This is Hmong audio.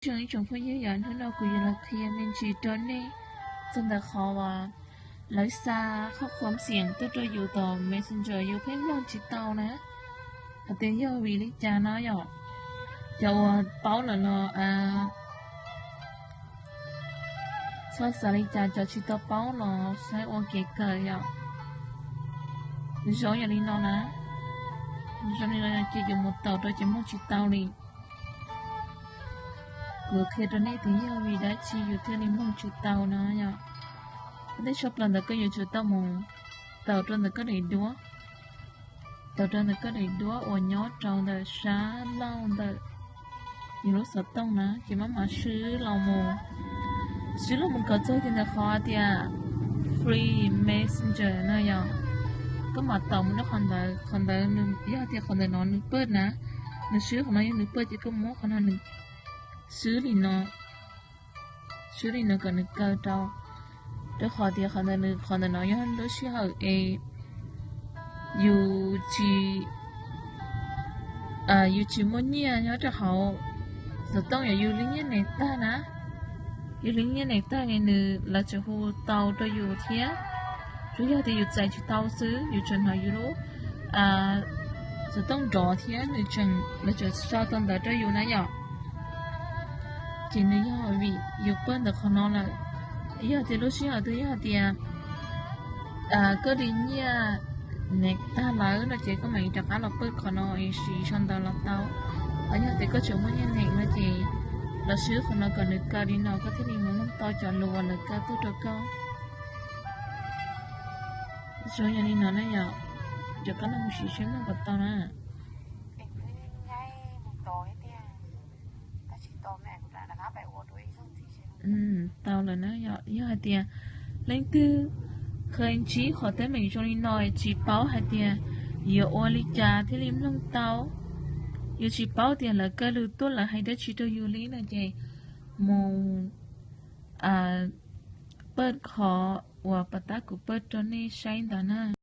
Tsoom ib tsoom phooj ywg, yog hnub no kuv yuav los qhia me ntsis rau nej txog ntawm qhov uas lawv xa qhov khom xiam tuaj rau yus tom Messenger yus pheej mloog tsis tau na. Hais tias yog vim li cas no yom? Cov uas paub lawm los txhob xav li cas, cov tsis tau paub los saib ua kev kawm yom. Zoo yam li no na, zoo li no ces yus mus taus rau ces mloog tsis tau li. Kuv qhia rau nej tias yog vim dab tsi yus thiaj li mloog tsis tau no yom. Tej tshaj plaws ntawd koj yuav tsum tau mus taus rau ntawm koj daim duab, taus rau ntawm koj daim duab uas nyob rau ntawm sab laug ntawm yus lub xov tooj na, ces maj mam swb los mus, swb los mus kom txog kiag ntawm qhov tias Free Messenger no yom. Koj mam taus mus rau qhov ntawd, qhov ntawd nws yog tias qhov ntawm no nws paj na, nws swb qhov no yog nws paj ces koj muab qhov no nws swb li no, swb li no kom nws kaw rau, rau qhov tias qhov ntawm nws, qhov ntawm no yog lub sij hawm es yus tsis, yus tsis muaj nyiaj nyob rau hauv xov tooj, yog yus li nyiaj nees tag na, yus li nyiaj nees tag es nws lawv tseem hu tau rau yus thiab. Tsuas yog tias yus txais tsis tau xwb, yus tseem hnov yus lub xov tooj nrov thiab nws tseem, lawv tseem sau tau ntawv rau yus na yom. Ces nws yog vim yus paj ntawm qhov no lawm. Yog tias lub sij hawm twg yog hais tias koj li nyiaj nees tag lawm no ces koj mam li rov qab los paj qhov no es siv sau ntawv los tau. Ho yog tias koj tseem muaj nyiaj nees no ces los swb qhov no kom nws kaw li no koj thiaj li mus mloog tau cov lus uas lawv kaw tuaj rau koj. Zoo yog li no na yom, rov qab los mus siv seb mloog puas tau na. Tau lawm na yom. Yog hais tias leej twg kheev ntsib qhov teeb meem zoo li no tsis paub hais tias yuav ua li cas thiaj li mloog tau, yuav tsis paub tias lawv kaw lus tuaj lawv hais dab tsi rau yus li no ces mus paj qhov uas pas tab kuv paj rau nej saib ntawd na.